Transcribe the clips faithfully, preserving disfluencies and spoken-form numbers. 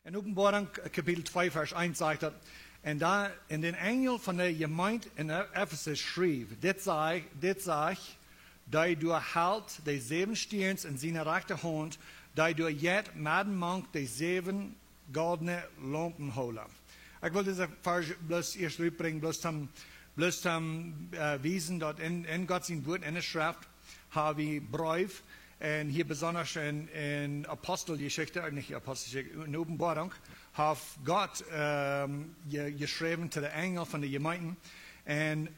In Openboarunk Kapitel twee, Varsch eent sajcht daut: "Un dan, un dän Enjel von de Jemeent en Efesus schreef: Dit saj, dit sajcht, dee doa helt de säwen Stierns en siene rajchte Haunt, dee doa jeit medden mank de säwen goldne Laumpenhoola." Ekj well dise Varsch bloos ieescht rutbrinjen, bloos om, bloos om, äh, wiesen daut en, en Gott sien Wuat, en de Schreft, ha wie Breew, un hia besonda en, en Aposteljeschicht, äh, nich Aposteljeschicht, en Openboarunk, haft Gott, ähm, je-, jeschräwen to de Enjel von de Jemeenten. Un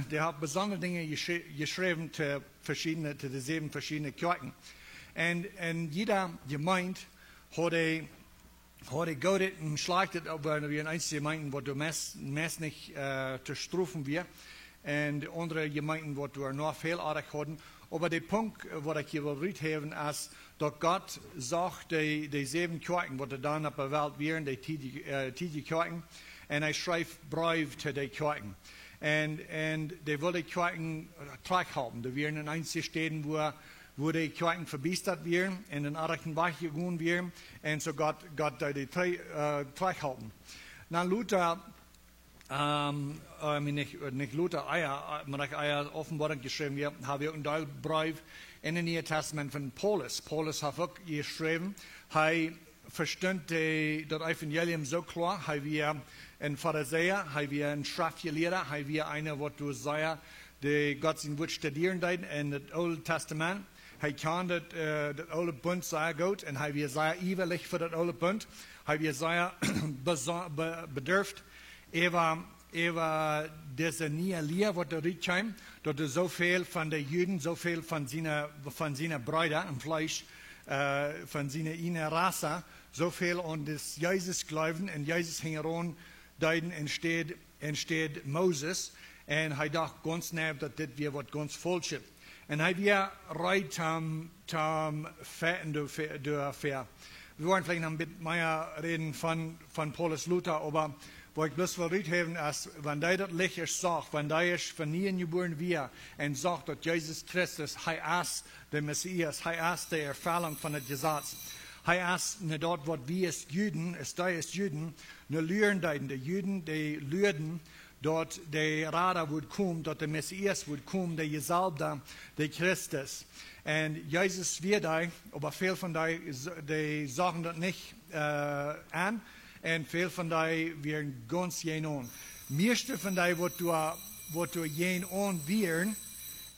dee haft besondre Dinja jeschrä-, jeschräwen to veschiedne, to de säwen veschiedne Kjoakjen. Un, un jiede Jemeent haud, haud goode un schlajchte, oba wie en eensje Jemeenten, waut doa meist, meist nich, äh, to strofen wia. Un de aundre Jemeenten, waut doa noch väl oajch hauden. Oba de Punkt, äh, waut ekj hia well ruthäwen, es, daut Gott sach de, de säwen Kjoakjen, waut doa dan opp de Welt wieren, de tiedje, äh, tiedje Kjoakjen. Un hee schreef Breew to de Kjoakjen. Un, un dee wull de Kjoakjen trigjhalpen. Doa wieren en eensje Städen, wua, wua de Kjoakjen vebiestat wieren un en oajchen Wajch jegonen wieren. Un soo Gott, Gott deed dee tri-, äh, trigjhalpen. Na, Luther, ähm, äh, mien, nich, nich Luther, ea, äh, mau ekj ea Openboarunk jeschräwen wia, ha wie uk en Deel Breew en daut Niee Tastament von Paulus. Paulus haft uk jeschräwen, hee vestunt de, daut Evangelium soo kloa, hee wia en Farisäa, hee wia en Schreftjelieeda, hee wia eena, waut doa sea de Gott sien Wuat studieren deed en daut Oole Tastament. Hee kjand daut, äh, daut Oole Bunt sea goot un hee wia sea iewalich fa daut Oole Bunt. Hee wia sea beso-, be-, bedorft äwa, äwa dise niee Lia, waut doa rutkjeem, daut doa soo väl von de Juden, soo väl von siene, von siene Breeda em Fleesch, äh, von siene ieejne Rass, soo väl aun dis Jesus jleewden un Jesus hinjaraun deeden enne Städ, enne Städ Moses. Un hee docht gaunz nau, daut dit wia waut gaunz faulschet. Un hee wia reed om, om to fighten doafäa, doafäa. Wie woaren veleicht noch een bät mea räden von, von Paulus Luther, oba waut ekj bloos well ruthäwen es, wan dee daut Licht ieescht sach, wan dee ieescht von niee jebuaren wia un sach, daut Jesus Christus, hee es de Messias, hee es de Erfellunk von daut Jesaz. Hee es nich daut, waut wie aus Juden, aus dee aus Juden, nu luaren deeden. De Juden, dee luarden, daut de Rada wudd komen, daut de Messias wudd komen, de Jesalwda, de Christus. Un Jesus wia doa, oba väl von dee, dee sagen daut nich, äh, aun. Un väl von dee wieren gaunz jäajenaun. Mieeschte von dee, waut doa, waut doa jäajenaun wieren,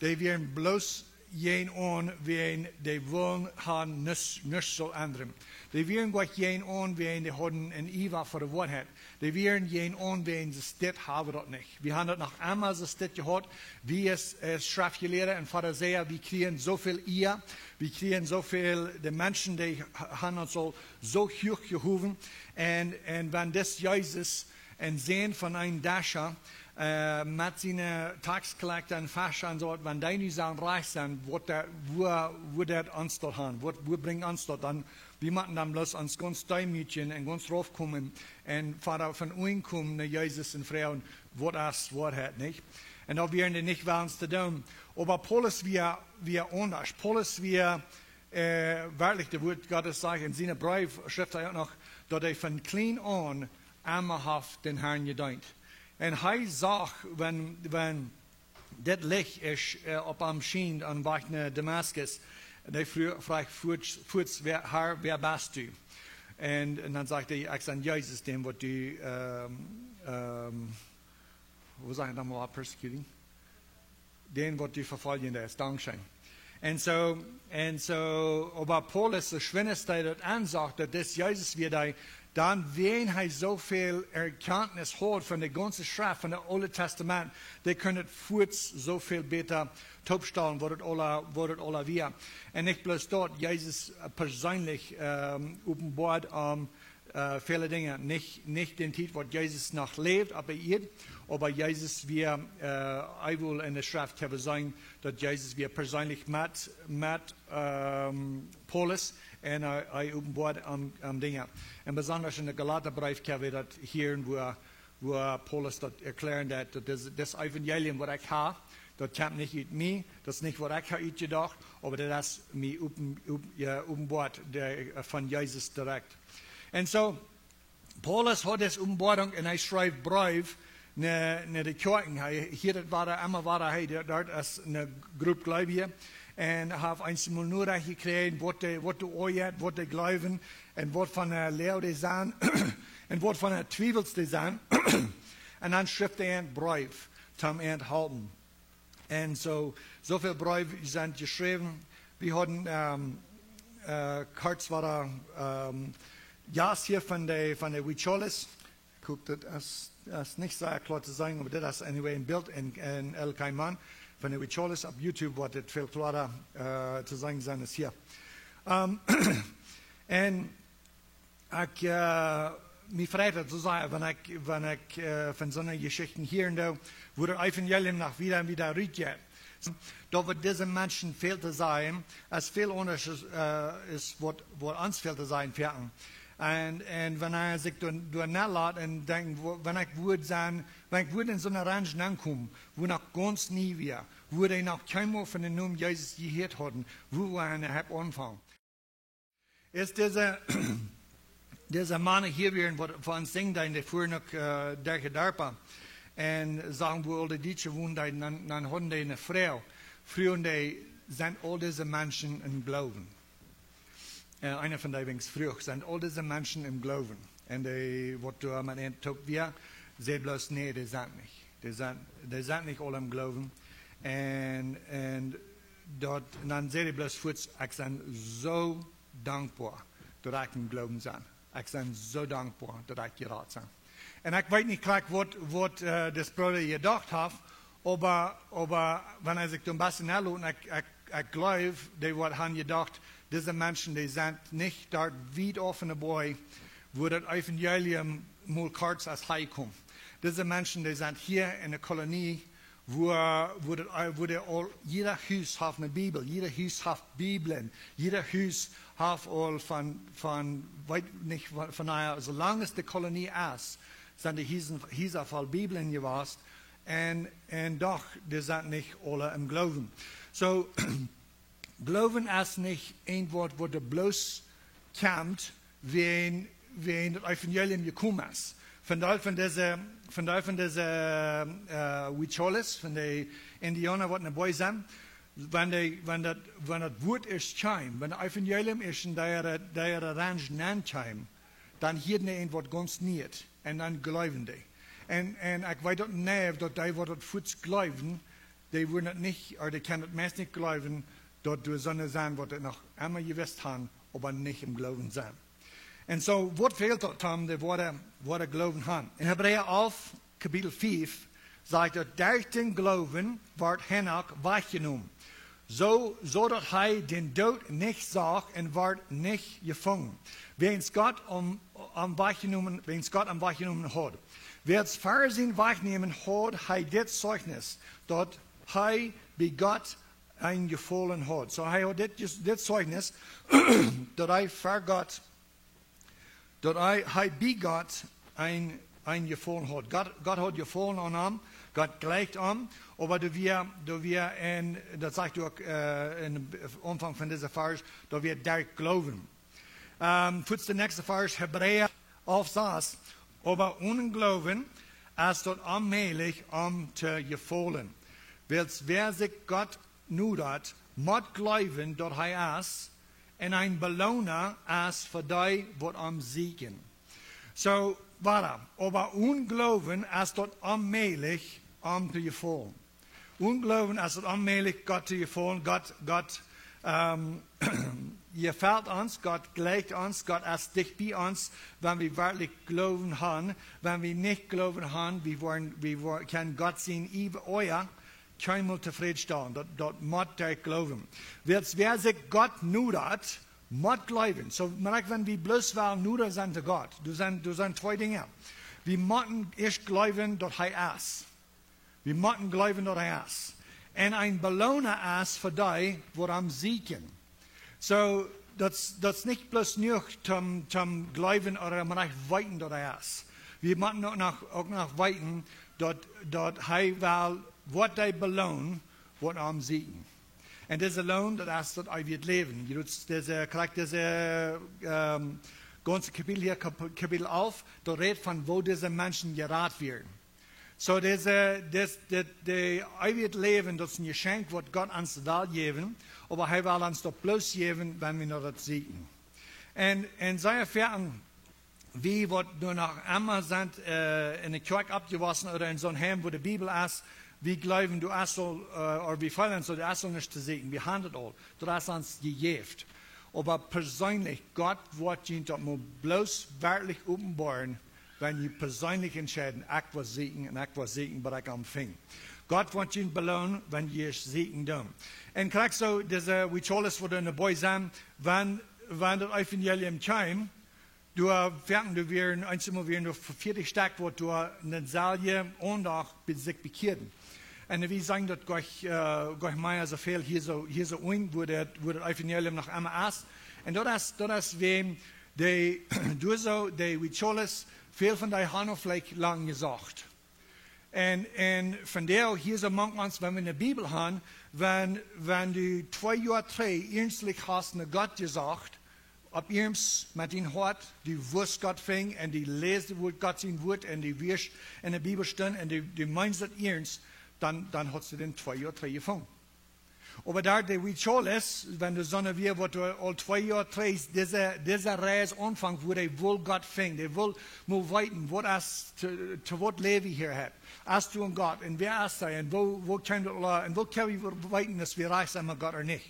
dee wieren bloos jäajenaun, wiels dee wullen han nuscht, nuscht sull endren. Dee wieren nich jäajenaun, wiels dee hauden een Iewa fa de Woarheit. Dee wieren jäajenaun, wiels see säden: "Dit hab wie daut nich. Wie haben daut noch emma soo dit jehaut. Wie aus, aus Schreftjelieede un Farisäa, wie kjrieen soo väl Ea, wie kjrieen soo väl, de Menschen, dee ha-, haben ons aul soo huach jehowen." Un, un wan dis Jesus een Sän von een Dascha, äh, met siene Tax collector un Fescha un soo, wan dee nu sellen rajcht sennen, waut dee, wua, wua deit ons daut han? Waut, wua brinjt ons daut dan? Wie motten dan bloos ons gaunz deemootjen un gaunz raufkomen un von, von unjen komen no Jesus un froagen, waut es Woarheit, nich? Un daut wieren dee nich wellens to doonen. Oba Paulus wia, wia aundasch. Paulus wia, äh, werkjlich, daut Wuat Gottes sajcht, en siene Breew schrift hee uk noch, daut hee von kjlien aun emma haft dän Harn jedeent. Un hee sach, wan, wan dit Licht es, äh, opp am schient aum Wajch no Damaskus, un hee fro-, fruach fuaz, fuaz: "Wäa, Herr, wäa best du?" Un, un dan sajcht hee: "Ekj sie Jesus, dän waut du, ähm, ähm, woo sajcht et nochmol, persecuting? Dän waut du vefoljen deist, dankscheen." Un soo, un soo, oba Paulus, soo schwind aus hee daut aunseenen deed, daut dis Jesus wia, dee, dan, wiels hee soo väl Erkjantnis haud von de gaunze Schreft, von daut Oole Tastament, dee kunn et fuaz soo väl bäta toopstalen, waut et aula, waut et aula wia. Un nich bloos daut, Jesus, äh, perseenlich, ähm, openboat am äh, väle Dinja. Nich, nich dän Tiet, waut Jesus noch läwd opp de Ieed, oba Jesus wia, äh, hee wull en de Schreft haben seenen, daut Jesus wia perseenlich met, met, ähm, Paulus un hee, hee openboat am, am Dinja. Un besonda en dän Galatabreef kjenn wie daut hieren, wua, wua Paulus daut erkjläaren deed, daut dis, dis Evangelium, waut ekj hab, daut kjemt nich ut mie, daut es nich, waut ekj hab utjedocht, oba daut es mie open-, op-, jo, openboat, de, äh, von Jesus direkt. Un soo, Paulus haud dise Openboarunk un hee schreef Breef no, no de Kjoakjen. Hee, hia daut wia emma wada, hee, doa, doa es eene Grupp Gleubje. Un hee haft eenjemol Norecht jekjräajen, waut dee, waut dee oajat, waut dee jleewen, un waut fa eene Lia dee sent, un waut fa eene Twiewels dee sent. Un dan schrift hee een Breef, om an to halpen. Un soo, soo väl Breew sent jeschräwen. Wie hauden, ähm, äh, kort wada, ähm, Jast hia von de, von de Huicholes. Ekj hop, daut es, es nich soo kloa to seenen, oba dit es anyway een Bilt en, en El Caimán von de Huicholes. Opp YouTube woat dit väl kloara, äh, to seenen sennen aus hia. Ähm, un ekj, äh, mie freit daut to sajen, wan ekj, wan ekj, äh, von soone Jeschichten hieren doo, woo daut Evangelium noch wieda un wieda rutjeit. Daut waut dise Menschen fält to sajen, es väl aundasch es, äh, es waut, waut ons fält to sajen, veoachten. Un, un wan eena sikj doa, doa nenlat un denkjt, woo, wan ekj wudd sennen, wan ekj wudd en soone Ranch nenkomen, woo noch gaunz nie wia, woo dee noch kjeenmol von dän Nomen Jesus jehieet hauden, woo eena haft aunjefongen. Es dise, dise Mana hia wieren, waut fa ons sinjen, dee fuaren uk, äh, derch de Darpa. Un sagen, woo aul de Dietsche wonen, dee, dan, dan hauden dee eene Fru. Fruagen dee, sent aul dise Menschen em Gloowen? Äh, eena von dee Dinja fruach, sent aul dise Menschen em Gloowen? Un dee, waut doa met an toop wia, säd bloos, nä, dee sent nich. Dee sent, dee sent nich aul em Gloowen. Un, un daut, un dan säd hee bloos fuaz, ekj sie soo dankboa daut ekj em Gloowen sie. Ekj sie soo dankboa daut ekj jerat sie. Un ekj weet nich krakjt waut, waut, äh, dis Brooda jedocht haft, oba, oba wan hee sikj doa een bät nenlot, ekj, ekj, ekj jleew, dee woat han jedocht, dise Menschen, dee sent nich doa wiet auf enne Boaj, woo daut Evangelium mol kort es hee jekomen. Dise Menschen, dee sent hia en de Kolonie, woo, woo daut, woo dee aul, jieda Hus haft eene Bibel, jieda Hus haft Bibeln, jieda Hus haft aul von, von, weet nich, von, von, na jo, soo lang aus de Kolonie es, sent de Hiesen, Hiesa voll Bibeln jewast, un, un doch, dee sent nich aule em Gloowen. Soo, Gloowen es nich een Wuat, waut doa bloos kjemt, wan, wan daut Evangelium jekomen es. Von dee, von dise, von dee, von dise, äh, Huicholes, von de Indiauna, waut enne Boaj sent, wan dee, wan daut, wan daut Wuat ieescht kjeem, wan daut Evangelium ieescht en äare, äare Ranch nenkjeem, dan hieeden dee een Wuat gaunz Nieet. Un dan jleewden dee. Un, un ekj weet daut nich, daut dee, waut daut fuaz jleewden, dee wudden daut nich, ooda dee kunnen daut meist nich jleewen, daut doa soone sent, waut daut noch emma jewist haben, oba nich em Gloowen sent. Un soo, waut fält daut dan, dee woaren, woaren Gloowen haben? En Hebräa alf, Kapitel fief, sajcht daut, derch dän Gloowen wort Henoch wajchjenomen, soo, soo daut hee dän Doot nich sach un wort nich jefungen, wiels Gott am, am wajchjenomen, wiels Gott am wajchjenomen haud. Wiels ver sien Wajchnämen haud hee dit Zeichnis, daut hee bie Gott een Jefaulen haud. Soo hee haud dit, dit Zeichnis, daut hee ver Gott, daut hee, hee bie Gott een, een Jefaulen haud. Gott, Gott haud Jefaulen aun am, Gott jleicht am, oba doa wia, doa wia, un daut sajcht uk, äh, em Aunfank von dise Varsch, daut wia derch Gloowen. Ähm, fuaz de näakjste Varsch, Hebräa alf sas. Oba onen Gloowen es daut onmäajlich, am to jefaulen. Wiels wäa sikj Gott nodat, mott jleewen, daut hee es, un een Beloona es fa dee, waut am sieekjen. Soo, wada, oba onen Gloowen es daut onmäajlich, am to jefaulen. Onen Gloowen es daut onmäajlich, Gott to jefaulen. Gott, Gott, ähm, jefelt ons, Gott jleicht ons, Gott es dicht bie ons, wan wie werkjlich Gloowen haben. Wan wie nich Gloowen haben, wie woaren, wie woa-, kjennen Gott sien Iewa oja kjeenmol tofrädstalen. Daut, daut mott derch Gloowen. Wiels wäa sikj Gott nodat, mott jleewen. Soo, mau wan wie bloos wellen noda sennen to Gott, doa sent, doa sent twee Dinja. Wie motten ieescht jleewen, daut hee es. Wie motten jleewen, daut hee es. Un een Beloona es fa dee, waut am sieekjen. Soo, daut, daut es nich bloos jenuach toom, toom jleewen ooda mau weeten, daut hee es. Wie motten uk noch, uk noch weeten, daut, daut hee well, woat dee beloonen, waut am sieekjen. Un dise Loon, daut es daut eewje Läwen. Jie doot dise, krakjt dise, ähm, Gaunze Kapitel hia, Kap-, Kapitel alf, daut rät von woo dise Menschen jerat wieren. Soo, dise, dis, dit, de eewjet Läwen, daut es een Jeschenkj waut Gott ons well jäwen, oba hee well ons daut bloos jäwen, wan wie no daut sieekjen. Un, un see erfoaren, wie waut nu noch emma sent, äh, enne Kjoakj oppjewossen ooda en soon Heim, wua de Bibel es, wie jleewen, du hast aul, äh, ooda wie feelen soo, du hast aul nuscht to sieekjen, wie haben daut aul, daut es ons jejäft. Oba perseenlich, Gott woat junt daut mau bloos werkjlich openboaren, wan jie perseenlich entscheiden, ekj woa sieekjen un ekj woa sieekjen, bat ekj am finj. Gott woat junt beloonen, wan jie sieekjen doonen. Un krakjt soo, dise Huicholas, waut doa enne Boaj sent, wan, wan daut Evangelium kjeem, doa foaken, doa wieren, eenjemol wieren doa vieetich Stekj, waut doa dänselwjen Aundacht bie sikj bekjieeden. Un wie seenen daut goanich, äh, goanich mea soo väl hia soo, hia soo unjen, wua daut, wua daut Evangelium noch emma es. Un daut es, daut es wäajen dee, doa soo, dee Huicholas, väl von dee haben veleicht lang jesocht. Un, un vondoag hia soo mank ons, wan wie de Bibel haben, wan, wan du twee Joa trigj iernstlich hast no Gott jesocht, opp iernst met dien Hoat, du wust Gott finjen, un du lässt daut Wuat, Gott sien Wuat, un du wieescht enne Bibelstund, un du, du meenst daut iernst, dan, dan hast du dän twee Joa trigj jefungen. Oba doa dee Huicholas, wan du soone wia, waut du aul twee Joa trigj, dise, dise Reis aunfunk, wua dee wull Gott finjen, dee wull mau weeten, waut es, to, to waut läw wie hia? Hast du een Gott? Un wäa es hee? Un woo, woo kjemt daut aula? Un woo kjenn wie weeten, daut wie rajcht sent met Gott ooda nich?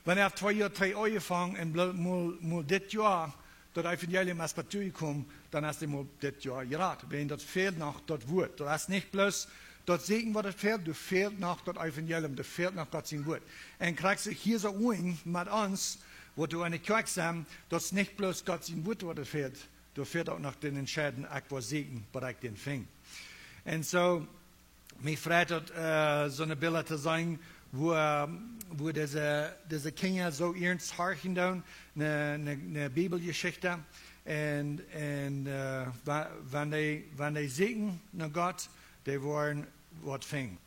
Wan hee haft twee Joa trigj aunjefongen un blo-, mol, mol dit Joa, daut Evangelium es bat die jekomen, dan es hee mol dit Joa jerat. Wäajen daut fält noch daut Wuat. Daut es nich bloos daut Sieekjen, waut daut fält, doa fält noch daut Evangelium, doa fält noch Gott sien Wuat. Un krakjt soo hia soo unjen met ons, waut doa enne Kjoakj sent, daut es nich bloos Gott sien Wuat, waut daut fält, doa fält uk noch daut Entscheiden, ekj woa sieekjen, bat ekj dän finj. Un soo, mie freit daut, äh, soone Bilda to seenen, wua, wua dise, dise Kjinja soo iernst horchen doonen, ne, ne, ne Bibeljeschicht. Un, un, äh, wa-, wan dee, wan dee sieekjen no Gott, dee woaren waut finjen.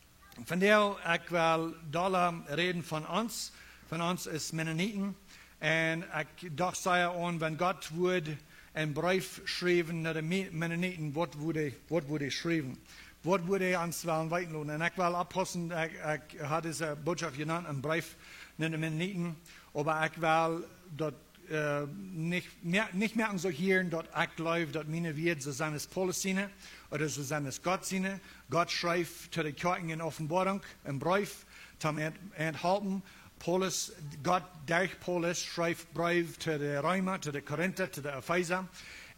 Vondoag, ekj well doa räden von ons, von ons aus Mennoniten. Un ekj docht sea aun, wan Gott wudd een Breef schriewen no de Me-, Mennoniten, waut wudd hee, waut wudd hee schriewen? Waut wudd hee ons wellen weeten loten? Un ekj well oppaussen, ekj, ekj hab dise Bootschoft jenant, een Breef no de Mennoniten, oba ekj well daut, äh, nich mea, nich mea aun soo hieren, daut ekj jleew, daut miene Wieed soo sent aus Paulus siene, ooda soo sent aus Gott siene. Gott schrift to de Kjoakjen en Openboarunk een Breef, toom an, an halpen. Paulus, Gott derch Paulus schrift Breew to de Reema, to de Korinta, to de Efeesa.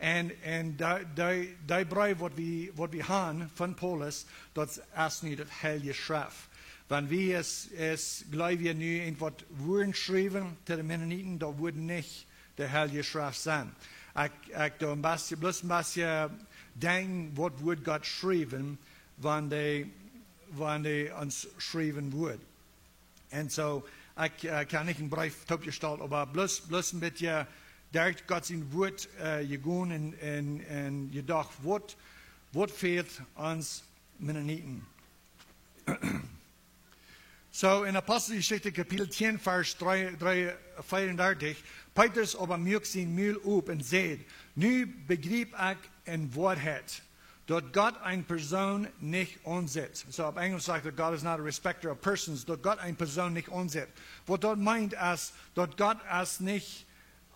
Un, un dee, dee, dee Breew, waut wie, waut wie haben von Paulus, daut es nu daut Heilje Schreft. Wan wie aus, aus Jleewje nu irjentwaut wudden schriewen to de Mennoniten, daut wudd nich de Heilje Schreft sennen. Ekj, ekj doo een bät, bloos een bät denkjen, waut wudd Gott schriewen, wan hee, wan hee ons schriewen wudd. Un soo, ekj, äh, kaun nich een Breef toopjestalt, oba bloos, bloos een bät derch Gott sien Wuat, äh, jegonen un, un, un jedocht, waut, waut fält ons Mennoniten? Soo, en Aposteljeschicht Kapitel tieen, Varsch dree, dree, veeaundartich, Petrus oba muak sien Mul op un säd: Nu bejriep ekj en Woarheit, daut Gott eene Persoon nich aunsitt. Soo, opp Enjlisch sajcht daut: "God is not a respecter of persons", daut Gott eene Persoon nich aunsitt. Waut daut meent es, daut Gott es nich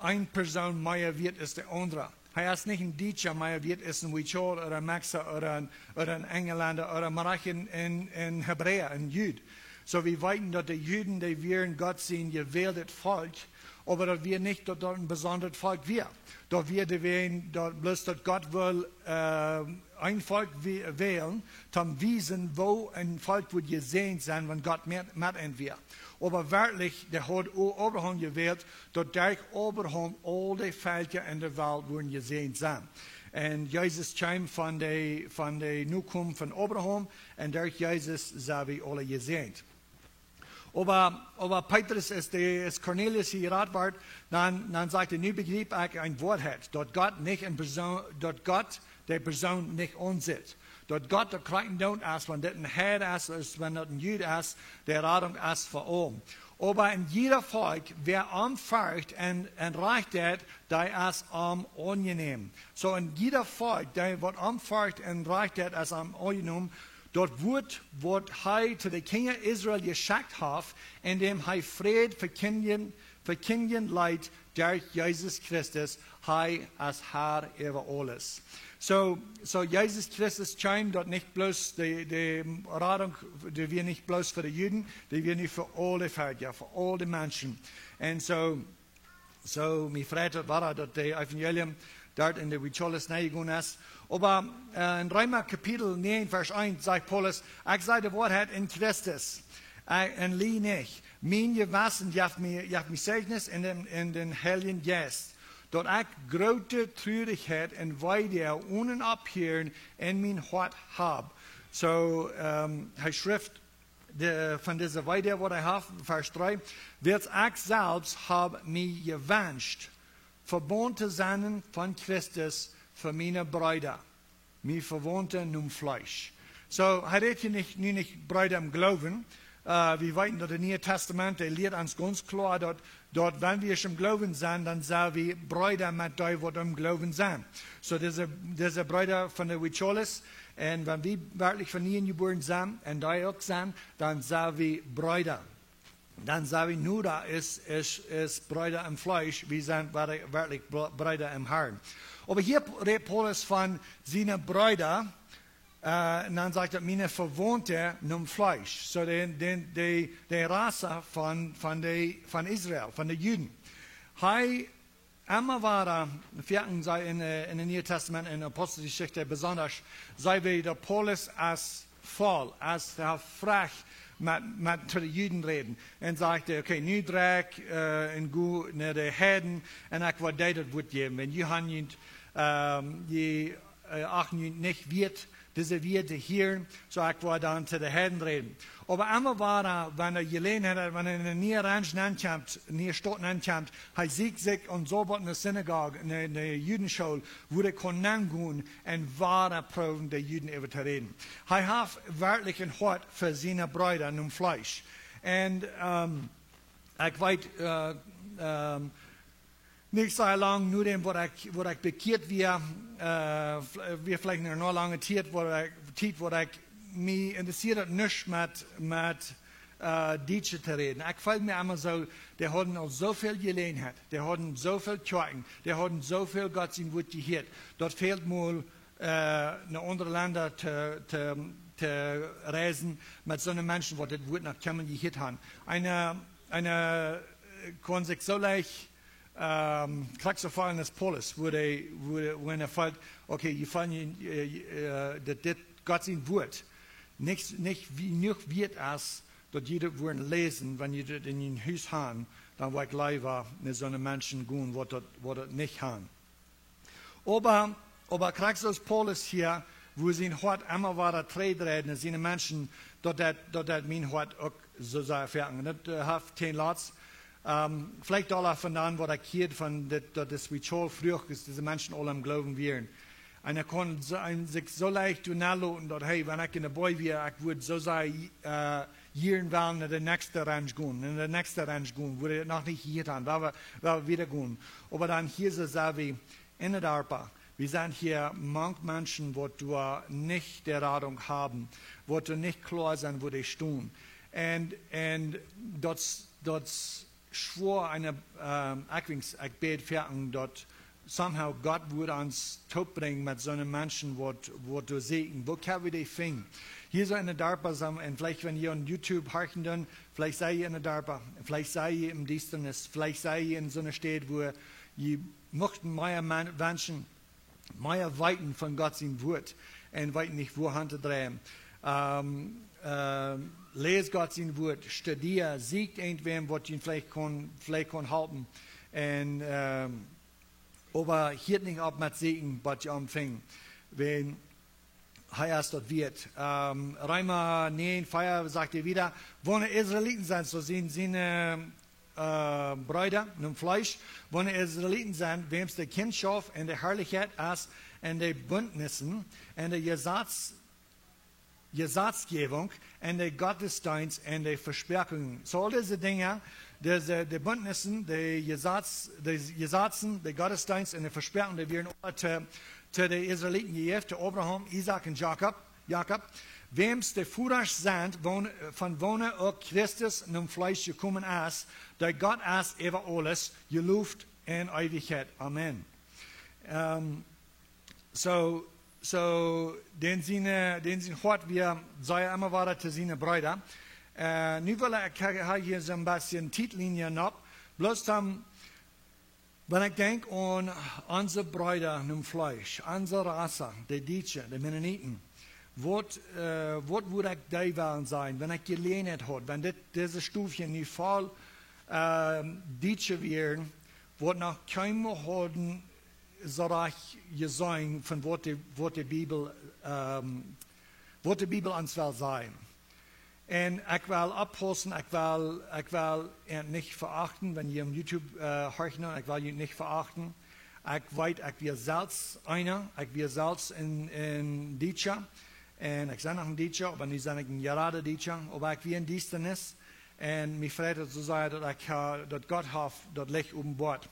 eene Persoon mea wieet aus de aundre. Hee es nich een Dietscha mea wieet aus een Huichol ooda een Mexikauna ooda een, ooda een Enjlenda ooda mau een, een, een Hebräa, een Jud. Soo, wie weeten daut de Juden, dee wieren Gott sien jewältet Volkj, oba daut wia nich daut daut een besondret Volkj wia. Daut wia doawäajen daut bloos daut Gott wull, äh, een Volkj wä-, wälen, toom wiesen, woo een Volkj wudd jesäajent sennen, wan Gott met, met an wia. Oba werkjlich, dee haud O-, Abraham jewält, daut derch Abraham aul de Velkja enne Welt wudden jesäajent sennen. Un Jesus kjeem von de, von de Nokomen von Abraham, un derch Jesus sent wie aule jesäajent. Oba, oba Petrus, aus de, aus Cornelius hia jerat wort, dan, dan sajcht hee: Nu bejriep ekj en Woarheit, daut Gott nich en Persoon, daut Gott de Persoon nich aunsitt. Daut Gott daut krakjt doot es, wan dit een Heid es, aus wan daut een Jud es, de Radunk es fa aulem. Oba en jieda Volkj, wäa am fercht un, un rajcht deit, dee es am aunjenäm. Soo en jieda Volkj, dee waut am fercht un rajcht deit, es am aunjenomen. Daut Wuat, waut hee to de Kjinja Israel jeschekjt haft, en däm hee Fräd vekjindjen, vekjindjen leet derch Jesus Christus, hee es Herr äwa aules. Soo, soo Jesus Christus kjeem daut nich bloos de, de Radunk, dee wia nich bloos fa de Juden, dee wia nu fa aule Velkja, fa aule Menschen. Un soo, soo, mie freit daut wada, daut de Evangelium doa en de Huidscholes nenjegonen es. Oba, äh, en Reema Kapitel näajen, Varsch eent, sajcht Paulus: "Ekj saj de Woarheit en Christus, äh, un lie nich. Mien Jewessen jeft mie, jeft mie Zeichnis en dän, en dän Heiljen Jeist, daut ekj groote Trurichkjeit un Weedoag onen Opphieren en mien Hoat hab." Soo, ähm, hee schrift de, von dise Weedoag, waut hee haft, Varsch dree: "Wiels ekj selfst hab mie jewenscht, vebonn to sennen von Christus fa miene Breeda, mie Vewaunte nom Fleesch." Soo, hee rät hia nich, nu nich Breeda em Gloowen. Äh, wie weeten, daut daut Niee Tastament, dee lieet ons gaunz kloa, daut, daut wan wie em Gloowen sent, dan sent wie Breeda met dee, waut em Gloowen sent. Soo, dise, dise Breeda von de Huidscholes, un wan wie werkjlich von nieem jebuaren sent, un dee uk sent, dan sent wie Breeda. Dan sent wie nich bloos, es, es Breeda em Fleesch, wie sent wer-, werkjlich Bre-, Breeda em Herrn. Oba hia rät Paulus von siene Breeda, äh, un dan sajcht daut: "Miene Vewaunte nom Fleesch." Soo de, de, de, de Rass von, von de, von Israel, von de Juden. Hee emma wada, wie kjennen sajen, en, äh, en daut Niee Tastament, en Aposteljeschicht besonda, seenen wie daut Paulus es voll, es hee frajcht met, met to de Juden räden. Un sajcht hee: "Okay, nu dree ekj, äh, un go no de Heiden, un ekj woa dee daut Wuat jäwen. Wan jie han junt, ähm, jie, äh, achten junt nich wieet, dise Wieed to hieren, soo ekj woa dan to de Heiden räden." Oba emma wada, wan hee Jeläajenheit haft, wan hee en eene niee Ranj nenkjemt, niee Staut nenkjemt, hee sieekjt sikj aun Sabat ne Synagoog, ne, ne Judenschool, wua hee kunn nengonen un wada proowen, de Juden äwa to räden. Hee haft werkjlich een Hoat fa siene Breeda nom Fleesch. Un, ähm, ekj weet, äh, ähm, nich soo lang nodäm waut ekj, waut ekj bekjieet wia, äh, v-, wia veleicht eene lange Tiet, waut ekj, Tiet, waut ekj mie interessieed nich met, met, äh, Dietsche to räden. Ekj feeld mie emma soo, dee hauden aul soo väl Jeläajenheit, dee hauden soo väl Kjoakjen, dee hauden soo väl Gott sien Wuat jehieet. Daut fält mol, äh, no aundre Lenda to, to, to reisen met soone Menschen, waut dit Wuat noch kjeenmol jehieet han. Eena, eena, äh, kaun sikj soo leicht, ähm, krakjt soo feelen aus Paulus, wua hee, wua, wua hee feelt, okay, jie feelen, äh, äh, daut dit Gott sien Wuat nich, nich wie, nich wieet es, daut jie daut wudden läsen, wan jie daut en jun Hus han, dan wudd ekj leewa no soone Menschen gonen, waut daut, waut daut nich han. Oba, oba krakjt soo aus Paulus hia, wua sien Hoat emma wada trigj dreid no siene Menschen, daut daut, daut daut mien Hoat uk soo sach fäaken. Daut, äh, haft kjeen Latz. Ähm, veleicht aul von dan, waut ekj hieed von dit, daut de Huidschool fruach es, dise Menschen aul em Gloowen wieren. Un hee kunn soo, un sikj soo leicht doa nenloten, daut, hey, wan ekj en de Boy wia, ekj wudd soo sajen, äh, hia en wellen no de näakjste Ranj gonen, no de näakjste Ranj gonen, wua dee noch nich jehieet han, wua wie, wua wie wieda gonen. Oba dan hia soo sent wie en de Darpa. Wie sent hia mank Menschen, waut doa nich de Radunk haben, waut doa nich kloa sent, wua dee stonen. Un, un daut, daut schwoa, un, ähm, ekj wensch, ekj bäd fa daut somehow Gott wudd ons toopbrinjen met soone Menschen, waut, waut doa sieekjen. Wua kjenn wie dee finjen? Hia soo en de Darpa sent, un veleicht, wan jie aun YouTube horchen doonen, veleicht sent jie en de Darpa, veleicht sent jie em Diestanis, veleicht sent jie en soone Städ, wua jie muchten mea men-, wenschen, mea weeten von Gott sien Wuat un weeten nich, wua han to dreien. Ähm, ähm, läs Gott sien Wuat, studia, sieekj irjentwäm, waut jie veleicht kaun, veleicht kaun halpen. Un, ähm, oba hieet nich opp met sieekjen, waut jie aunfangen. Wan hee es daut wieet. Ähm, Reema näajen vea sajcht hee wieda, wan Israeliten sent, soo sent, sent, äh, äh, Breeda, nom Fleesch, wan Israeliten sent, wäms de Kjintschoft un de Harlichkjeit es, un de Buntnissen, un de Jesaz Jesatzjäwunk un de Gottesdeenst un de Vespräakjungen. Soo aul dise Dinja, dise, de Bündnissen, de Jesatz, de Jesatzen, de Gottesdeenst un de Vespräakjungen, dee wieren aula to, to de Israeliten jejäft, to Abraham, Isaak un Jakob, Jakob, wäms de Vodasch sent, won-, von woonen uk Christus nom Fleesch jekomen es, dee Gott es äwa aules, jeloft en Eewichkjeit. Amen. Ehm, soo, soo, dän sien, dän sien Hoat wia, säd hee emma wada to siene Breeda. Eh, nu well ekj, ekj ha hia soon bät Tietlienje opp. Bloos dan, wan ekj denkj aun onse Breeda nom Fleesch, onse Rasse, de Dietsche, de Mennoniten. Waut, eh, waut wudd ekj dee wellen sajen, wan ekj Jeläajenheit haud, wan dit, dise Stow nu voll, ehm, Dietsche wieren, waut noch kjeenmol hauden soo rajcht jeseenen von waut de, waut de Bibel, ehm, waut de Bibel ons well sajen. Un ekj well oppaussen, ekj well, ekj well an nich veachten, wan jie opp YouTube, eh, horchen, ekj well junt nich veachten. Ekj weet, ekj wia selfst eena, ekj wia selfst een, een Dietscha. Un ekj sie noch een Dietscha, oba nu sie ekj een jerada Dietscha. Oba ekj wia en Diestanis. Un mie freit daut soo sea, daut ekj, eh, daut Gott haft daut Licht openboat.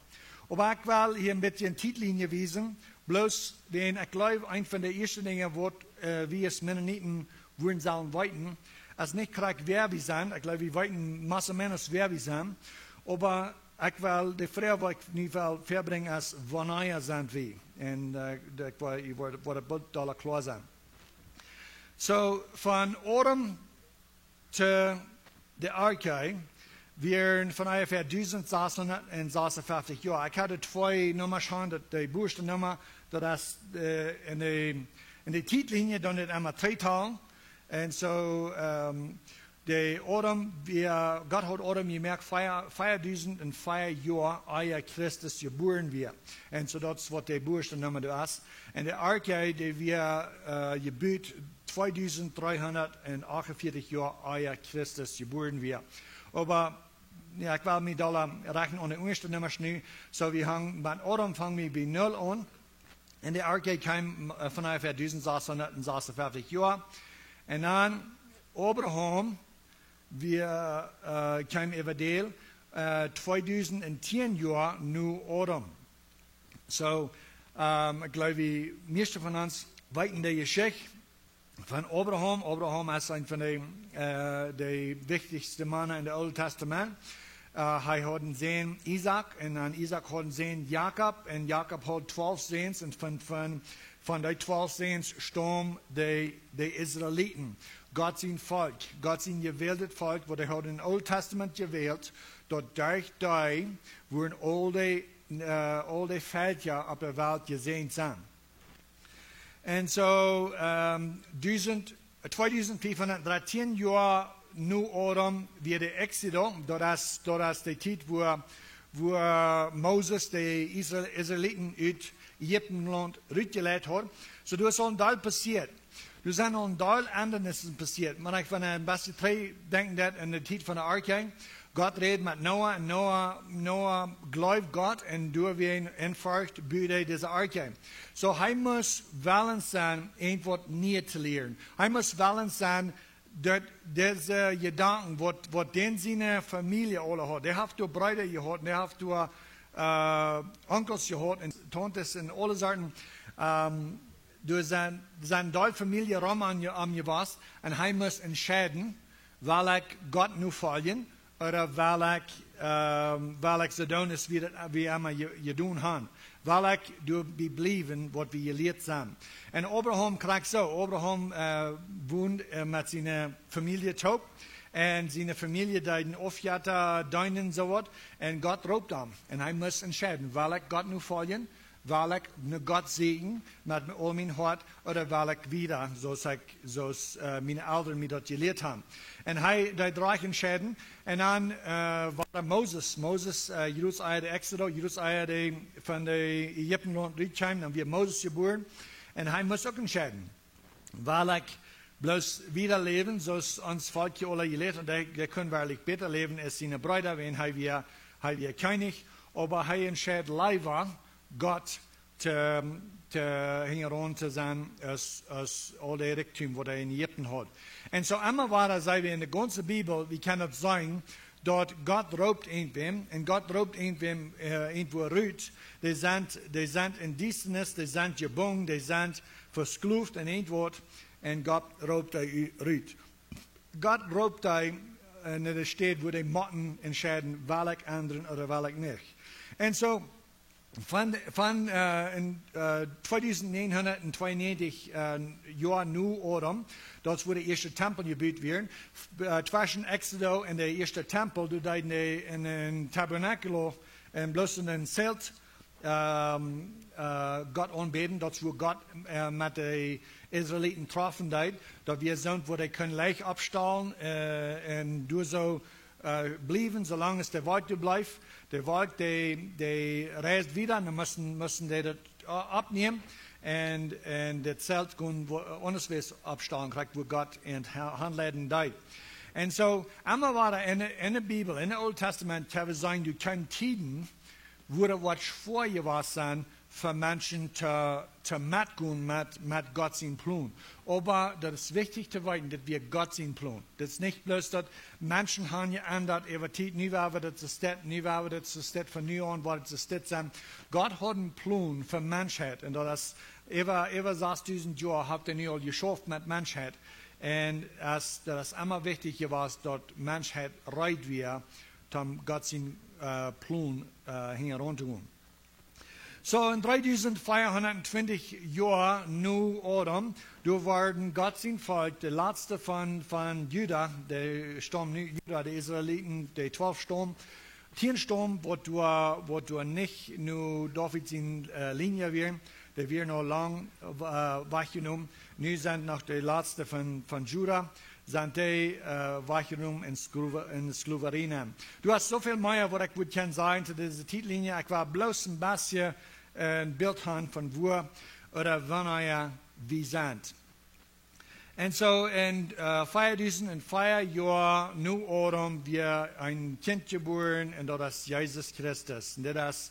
Oba ekj well hia een bät Tietlienje wiesen. Bloos, wan ekj jleew, eent von de ieeschte Dinja waut, eh, wie aus Mennoniten wudden sellen weeten, es nich krakjt wäa wie sent. Ekj jleew, wie weeten más o menos wäa wie sent. Oba ekj well, de Froag waut ekj nu well verbrinjen es, wanea sent wie? Un, eh, ekj well, ekj well, well daut boolt dolla kloa sennen. Soo, von Adam to de Arche wieren von onjefäa dusent sasshundat un sasuntachentich Joa. Ekj haud twee Nummasch, daut de booste Numma, daut es, eh, en de, en de Tietlienje dan dit emma tweetalen. Un soo, ehm, de Adam, wia, Gott haud Adam jemoakt vea, vea dusent un vea Joa ea Christus jebuaren wia. Un soo daut es waut de booste Numma doa es. Un de Arche, dee wia, eh, jebut tweedusent dreehundat un achtunvieetich Joa ea Christus jebuaren wia. Oba, jo, ekj well mie dolla rajchten aun de ieeschte Nummasch nu. Soo, wie hangen, bie Adam fang wie bie null aun. Un de Arche kjeem, eh, von onjefäa dusent sasshundat un sasuntachentich Joa. Un dan Abraham, wia, eh, kjeem äwa däl, eh, tweedusent un tieen Joa no Adam. Soo, ehm, ekj jleew, de mieeschte von ons weeten de Jeschicht von Abraham. Abraham es een von de, eh, de wichtichste Mana en de Oole Tastament. Eh, hee haud een Sän Isaak, un dan Isaak haud een Sän Jakob, un Jakob haud twalf Säns, un von, von, von dee twalf Säns staumden de, de Israeliten. Gott sien Volkj, Gott sien jewäldet Volkj, waut hee haud em Oolen Tastament jewält, daut derch dee wudden aul de, eh, aul de Velkja opp de Welt jesäajent sennen. Un soo, ehm, dusent, tweedusent fiefhundat dartieen Joa no Adam wia de Exodo, daut es, daut es de Tiet, wua, wua Moses de Israel-, Israeliten ut Ägiptenlaunt rutjeleit haud. Soo, doa es aul een Deel passieet. Doa sent aul een Deel Endanissen passieet. Oba ekj, wan ekj een bät trigj denkjen doo aun de Tiet von de Arche, Gott räd met Noah un Noah, Noah jleewd Gott un doawäajen en Forcht bud hee dise Arche. Soo, hee must wellen sennen, irjentwaut Nieet to lieren. Hee must wellen sennen, daut dise Jedanken, waut, waut dän siene Famielje aule haud. Dee haft doa Breeda jehaut, dee haft doa, eh, Onkels jehaut un Tauntes un aule Sorten. Ehm, doa sent, sent doa Famielje rom aun je-, aum jewast. Un hee must entscheiden, well ekj Gott nofoljen, ooda well ekj, ehm, well ekj soo doonen aus wie daut, wie emma je-, jedonen haben. Well ekj doabie bliewen, waut wie jelieet sent. Un Abraham krakjt soo. Abraham, eh, wond, eh, met siene Famielje toop. Un siene Famielje deeden Aufjetta deenen, soo waut. Un Gott roopt am. Un hee must entscheiden, well ekj Gott nofoljen, well ekj no Gott sieekjen met aul mien Hoat, ooda well ekj wieda, soo aus ekj, soo aus, eh, miene Elren mie daut jelieet haben. Un hee, dee droag entscheiden. Un dan, eh, wia Moses. Moses, eh, jroz ea de Exodo, jroz ea dee von de Ägiptenlaunt rutkjeemen, dan wia Moses jebuaren. Un hee must uk entscheiden. Well ekj bloos wieda läwen, soo aus ons Volkj aule jelieet, un hee, hee kunn werkjlich bäta läwen aus siene Breeda, wiels hee wia, hee wia Kjennich, oba hee entscheed leewa, Gott to, to hinjaraun to sennen aus, aus aul de Rikjdom waut hee en Ägipten haud. Un soo emma wada see wie en de gaunze Bibel, wie kjennen daut seenen, daut Gott roopt irjentwäm, un Gott roopt irjentwäm, äh, irjentwua rut. Dee sent, dee sent en Diestanis, dee sent jebungen, dee sent vesklooft en irjentwaut, un Gott roopt dee rut. Gott roopt dee, äh, no de Städ wua dee motten entscheiden, well ekj endren ooda well ekj nich. Un soo, von, von, äh, en, äh, tweedusent näajenhundat tweeunäajentich, äh, Joa no Adam, daut wua de ieeschte Tempel jebut wia, äh, tweschen Exodo un de ieeschte Tempel, doa deeden dee en, en tabernaculo, en bloos en een Zelt, ähm, äh, Gott aunbäden, daut wua Gott, äh, met de Israeliten träfen deed, daut wia soont wua dee kunnen Licht oppstalen, äh, un doa soo, äh, bliewen, soo lang aus de Wolkj doa bleef. De Wolkj, dee, dee reisd wieda, dan musten, musten dee daut, äh, oppnämen. Un, un daut Zelt kunn wua-, aundasch oppstalen, krakjt wua Gott an ha-, aunleiden deed. Un soo, emma wada en de, en de Bibel, en daut Oole Tastament, kjenn wie seenen, doa kjeemen Tieden, wua daut woat schwoa jewast sennen fa Menschen to, to metgonen met, met Gott sienen Plon. Oba daut es wichtich to weeten, daut wia Gott sien Plon. Daut es nich bloos daut Menschen haben jeendat äwa Tiet, nu woa wie daut soo steit, nu woa wie daut soo steit, von nu aun woat daut soo steit sennen. Gott haud een Plon fa Menschheit un daut es äwa, äwa sasdusent Joa haft hee nu aul jeschauft met Menschheit. Un es, daut es emma wichtich jewast, daut Menschheit reed wia, om Gott sien, äh, Plon, äh, hinjaraun to gonen. Soo, en dreedusent veahundat twintich Joa no Adam, doa worden Gott sien Volkj, de latste von, von Juda, de Staum nu Juda, de Israeliten, de twalf Staum, tieen Staum, waut doa, waut doa nich no David sien, äh, Linie wieren, dee wieren aul lang, äh, wajchjenomen. Nu sent noch de latste von, von Juda, sent dee, äh, wajchjenomen en Sklowa-, en Sklowarie. Doa es soo väl mea waut ekj wudd kjennen sajen to dise Tietlinie. Ekj well bloos een bät, äh, een Bilt haben von wua ooda wanea wie sent. Un soo en, äh, veadusent un vea Joa no Adam wia een Kjint jebuaren un daut es Jesus Christus. Un dit es,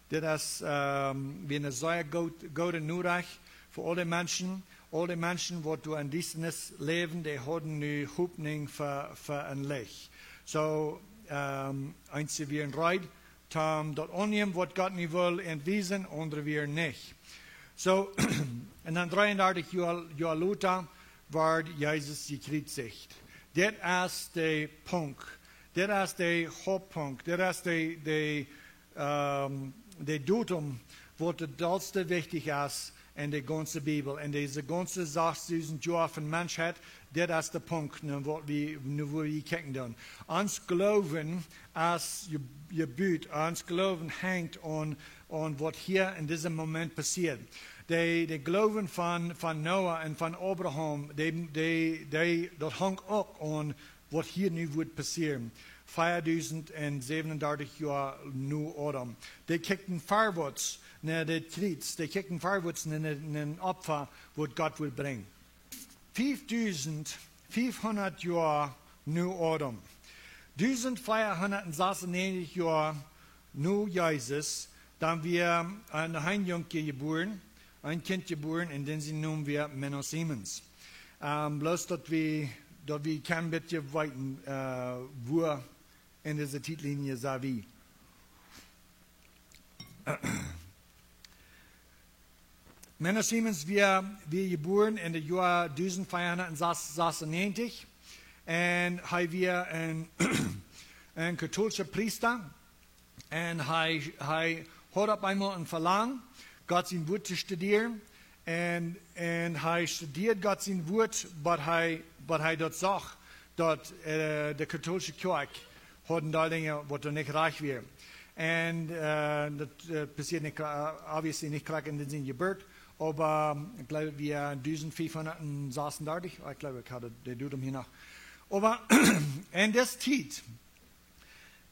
dit es, ähm, wia eene sea goot-, goode Norecht fa aule Menschen. Aule Menschen, waut doa en Diestanis läwden, dee hauden nu Hopninj fa, fa een Licht. Soo, ähm, eenje wieren reed, om daut aunnämen, waut Gott nu wull an wiesen, aundre wieren nich. Soo, un dan dreeundartich Joa, Joa lota wort Jesus jekjriezicht. Dit es de Punkt. Dit es de Hauptpunkt. Dit es de, de, ähm, de Datum, waut daut dollste wichtich es en de gaunze Bibel, en dise gaunze sasdusent Joa von Menschheit, dit es de Punkt, no waut wie, no wua wie kjikjen doonen. Ons Gloowen es je-, jebut, ons Gloowen henjt aun, aun waut hia en disen Moment passieet. De, de Gloowen von, von Noah un von Abraham, dee, dee, dee, daut hunk uk aun waut hia nu wudd passieren. Veadusent un säwenundartich Joa no Adam. Dee kjikjten verwoats no daut Kjriez, dee kjikjten verwoats no, no, no een Opfa, waut Gott wudd brinjen. Fiefdusent fiefhundat Joa no Adam. Dusent veahundat sasunnäajentich Joa no Jesus, dan wia een Heenjunk jebuaren, een Kjint jebuaren, un dän sien Nomen wia Menno Simons. Ähm, bloos daut wie, daut wie een bät weeten, äh, wua en dise Tietlinie sent wie. Menno Simons wia, wia jebuaren en daut Joa dusent veahundat sasunnäajentich. Un hee wia een, een kautolscha Priesta. Un hee, hee haud opp eemol een Velangen, Gott sien Wuat to studieren. Un, un hee studieed Gott sien Wuat, waut hee, waut hee doa sach, daut, äh, de kautolsche Kjoakj haud een Deel Dinja, waut doa nich rajcht wieren. Un, äh, daut, äh, passieed nich, äh, obviously nich krakjt en dän siene Jeburt, oba, ekj gleew, wia dusent fiefhundat sasunnäajentich, ekj gleew, ekj haud de Datum hia noch. Oba en dise Tiet,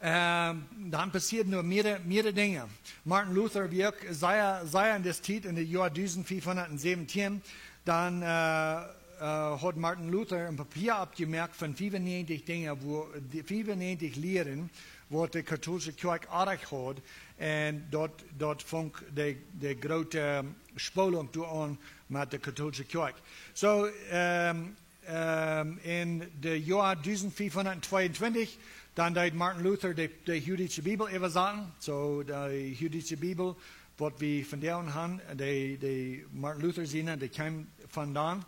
ähm, dan passieeden noch mearere, mearere Dinja. Martin Luther wia uk sea, sea en dise Tiet, en daut Joa dusent fiefhundat säwentieen, dan, äh, äh, haud Martin Luther een Papia oppjemoakt von fiewunnäajentich Dinja, wua, dee fiewunnäajentich Lieren, waut de kautolsche Kjoakj oajch haud, un daut, daut funk de, de groote, Spolunk doaraun met de katholische Kjoakj. So, ähm, ähm, en de Joa dusent fiefhundat tweeuntwintich, dan deed Martin Luther de, de Huhditsche Bibel äwasaten. So, de Huhditsche Bibel, waut wie vondoag han, de, de Martin Luther siene, dee kjeem von dan.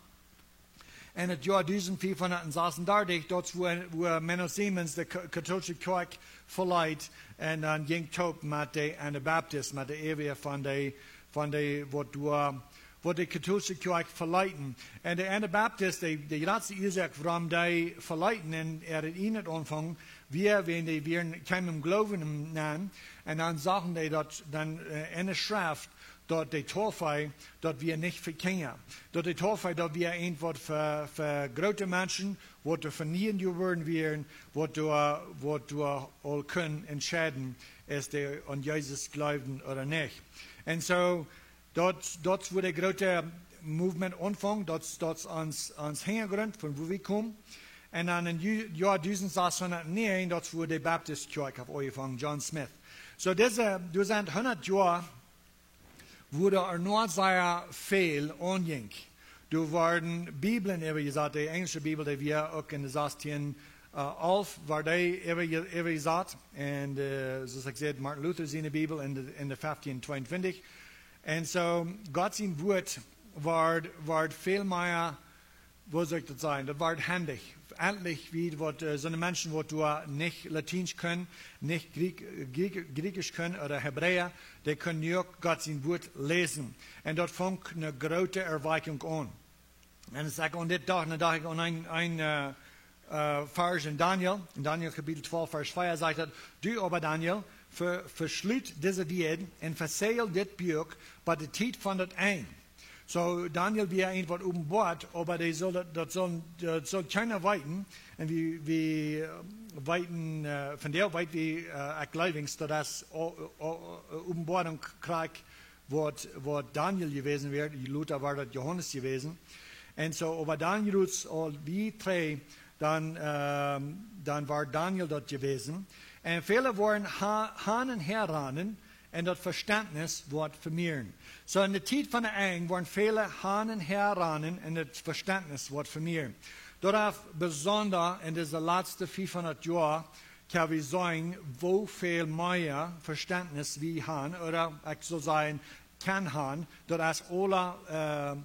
En daut Joa dusent fiefhundat sasundartich, daut es wua, wua Menno Simons de ka-, katholische Kjoakj veleet un dan jinkj toop met de Anabaptist, met de äwaje von de, von de, waut doa, waut de katholische Kjoakj veleeten. Un de Anabaptist, de, de jratste Uasoak wuarom dee veleeten un äa daut ieejne aunfungen, wia, wan dee wieren, kjeemen em Gloowen nenn, un dan sagen dee daut dan, äh, en de Schreft, daut de Taufe, daut wia nich fa Kjinja. Daut de Taufe, daut wia eent waut fa, fa groote Menschen, waut doa von nie jeworden wieren, waut doa, waut doa aul kunnen entscheiden, aus dee aun Jesus jleewden ooda nich. Un so, daut, daut es wua de groote Movement aunfunk, daut, daut es ons, ons Hinjagrunt von wua wie komen. Un dan en Ju-, Joa dusent sasundartich, daut es wua de Baptist Kjoakj haft aunjefongen, John Smith. So dise, doa sent hundat Joa, wua doa noch sea väl aunjinkj. Doa worden Bibeln äwajesat, de enjelsche Bibel, dee wia uk en de sastieen, äh, alf, wort dee äwaje-, äwajesat. Un, äh, soo aus ekj säd, Martin Luther siene Bibel en de, en de fieftieen tweeuntwintich. Un so, Gott sien Wuat wort, wort väl mea, woo saul ekj daut sajen, daut wort hendich. Endlich, wia waut, äh, soone Menschen, waut doa nich Latiensch kunnen, nich Griek-, Griek-, Griechisch kunnen ooda Hebräa, dee kunnen nu uk Gott sien Wuat läsen. Un daut funk eene groote Erweichung aun. Un es ekj aun dit docht, dan docht ekj aun een, een, äh, äh, Varsch en Daniel. En Daniel Kapitel twalf, Varsch vea sajcht daut: "Du oba, Daniel, ve-, veschlut dise Wieed un vesegel dit Buak bat de Tiet von daut Enj." So, Daniel wia eent waut openboat, oba dee sull daut, daut sull, daut sull kjeena weeten. Un wie, wie, äh, weeten, äh, vondoag weet wie, äh, ekj jleew, daut es o-, o-, o-, Openboarunk krakjt waut, waut Daniel jewast wia, lota wia daut Johanes jewast. Un so, oba Daniel es aul wia trigj, dan, ähm, dan wia Daniel daut jewast. Un väle wieren ha-, han un häa rannen un daut Vestentnis wort vemieren. So en de Tiet von daut Enj wieren väle han un häa rannen un daut Vestentnis wort vemieren. Doaropp besonda en dise latste fiefhundat Joa kjenn wie seenen, woo väl mea Vestentnis wie han, ooda ekj sull sajen, kjennen han, daut es aula, äh,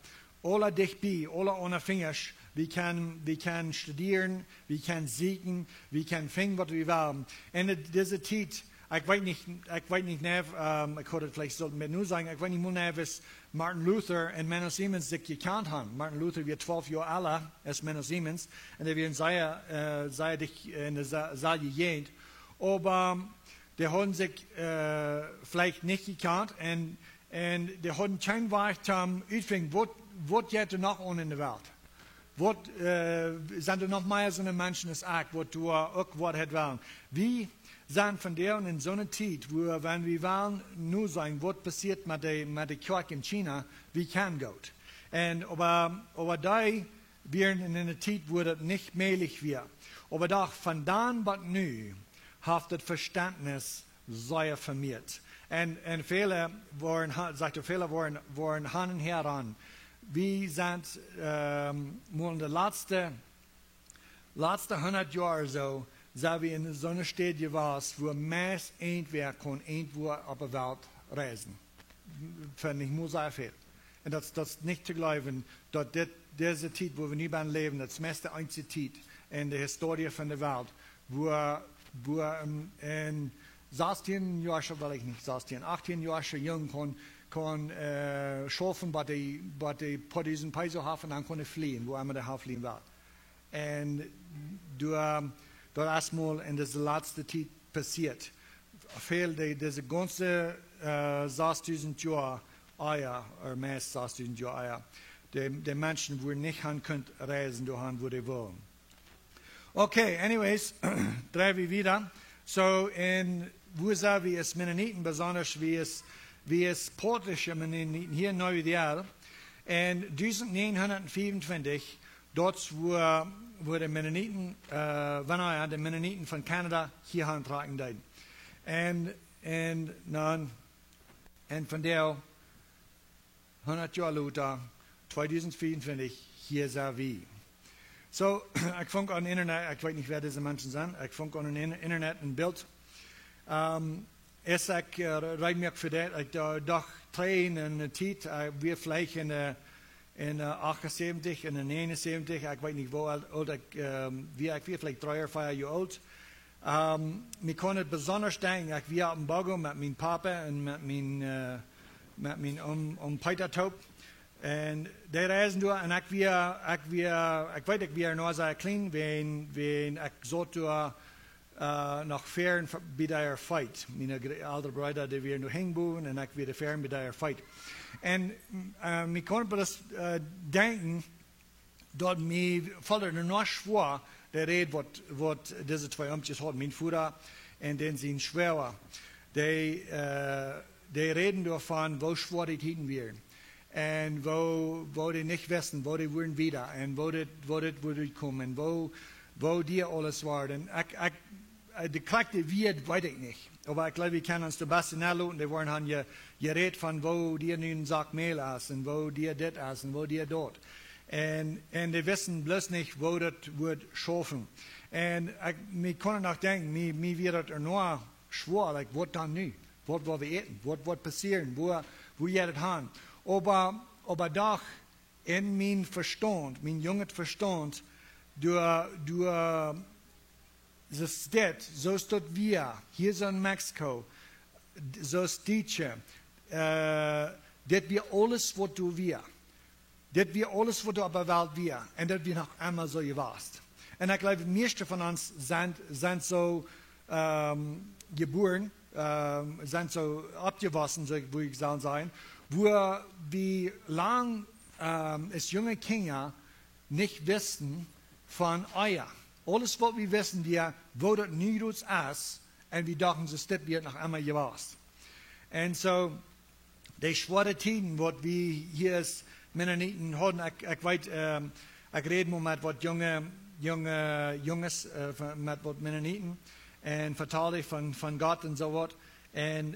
aula dicht bie, aula aun de Finjasch. Wie kjennen, wie kjennen studieren, wie kjennen sieekjen, wie kjennen finjen waut wie wellen. En de, dise Tiet, ekj weet nich, ekj weet nich, nä, ähm, ekj haud et veleicht sullt met nu sajen, ekj weet nich, wua nä es Martin Luther un Menno Simons sikj jekjant han. Martin Luther wia twalf Joa ella aus Menno Simons, un dee wieren sea, äh, sea dicht en de sa-, selwje Jäajent. Oba, ähm, dee hauden sikj, äh, veleicht nich jekjant un, un dee hauden kjeen Wajch toom utfinjen, waut, waut jeit doa noch aun en de Welt. Waut, äh, sent doa noch mea soone Menschen aus ekj, waut doa uk waut haud wellen. Wie sent vondoag en soone Tiet, wua, wan wie wellen nu seenen, waut passieet met de, met de Kjoakj en China, wie kjennen goot. Un oba, oba dee wieren en eene Tiet, wua daut nich mäajlich wia. Oba doch, von dan bat nu haft daut Vestentnis sea vemieet. Un, un väle wieren ha-, sajcht hee, väle wieren, wieren han un häa rannen. Wie sent, ähm, mol en de latste, latste hundat Joa soo, sent wie en soone Städ jewast, wua meist irjentwäa kunn irjentwua opp de Welt reisen. Fa nich mol sea väl. Un daut, daut es nich to jleewen, daut dit, dise Tiet, wua wie nu bie läwen, daut es meist de eensje Tiet en de Historie von de Welt, wua, wua, ähm, een sastieen Joa, well ekj nich, sastieen, achttieen Joa Jung kunn, kunn, äh, schaufen bie de, bie de poa dusent Peso haft un dan kunn hee flieen, wua emma hee haft flieen wull. Un doa, daut es mol en dise latste Tiet passieet. Väl de, dise gaunze, äh, sastdusent Joa ea, ooda meist sastdusent Joa ea, de, de Menschen wudden nich han kunt reisen, doahan wua dee wullen. Okay, anyways, dreih wie wieda. So, en wua sent wie aus Mennoniten, besonda wie aus, wie aus portugiesische Mennoniten hia en Nueva York? En dusent näajenhundat fiewuntwintich, daut es wua, wua de Mennoniten, äh, wanea de Mennoniten von Kanada hia han trocken deeden. En, en dan, en vondoag Hundat Joa lota, tweedusent vea un twintich, hia sent wie. Soo, ekj funk aun Internet, ekj weet nich wäa dise Menschen sent, ekj funk aun Internet een Bilt. Ehm, es ekj reed moak fa dit, ekj docht, trigj en de Tiet, ekj wia veleicht en, en achtunsäwentich, en negenunsäwentich, ekj weet nich woo oolt ekj wia, ekj wia veleicht dree ooda vea Joa oolt. Ehm, mie kaun et besondasch denkjen, ekj wia opp een Bogo met mien Papa un met mien, met mien Om, Om Peeta toop. Un dee reisden doa un ekj wia, ekj wia, ekj weet, ekj wia noch sea kjlien, wan, wan ekj saut doa noch ver bie dee äa Feet. Miene eldre Breeda, dee wieren doa hinjen bowen un ekj wia doa ver bie dee äa Feet. Un mie kaun bloos denkjen, daut mie foll daut noch schwoa, de Räd waut, waut dise twee Omkjes hauden, mien Voda un dan sien Schwoaga. Dee, dee räden doavon, woo schwoa dee Tieden wieren. Un woo, woo dee nich wisten, woo dee wudden wieda, un woo dit, woo dit wudd komen, woo, woo dit aules wort. Un ekj, ekj, de krakjte Wieed weet ekj nich. Oba ekj jleew, wie kjennen ons de baste naloten, dee wudden han jerät von woo dit nu een Sak Mäl es, un woo dit dit es, un woo dit daut. Un, un dee wisten bloos nich, woo daut wudd schaufen. Un ekj, mie kaun noch denkjen, mie, mie wia daut noch schwoa, like, waut dan nu? Waut woa wie äten? Waut, waut passieren? Woo, woo jeit et han? Oba, oba doch, en mien Vestaunt, mien junget Vestaunt, doa, doa, soo es dit, soo es daut wia, hia soo en Mexiko, soo es Dietsche, dit wia aules waut doa wia. Dit wia aules waut doa opp de Welt wia. Un daut wia noch emma soo jewast. Un ekj jleew, de mieeschte von ons sent, sent soo jebuaren, sent soo oppjewossen, soo woo ekj saul sajen, woo wie lang aus junge Kjinja nich wisten von Ehe. Aules waut wie wisten wia, woo daut nu es, un wie dochten, soo es dit wia noch emma jewast. Un soo, de schwoare Tieden waut wie hia aus Mennoniten hauden, ekj, ekj weet, ekj räd mol met waut junge, junge Junges, met waut Mennoniten, un vetald ekj von, von Gott un soo waut. Un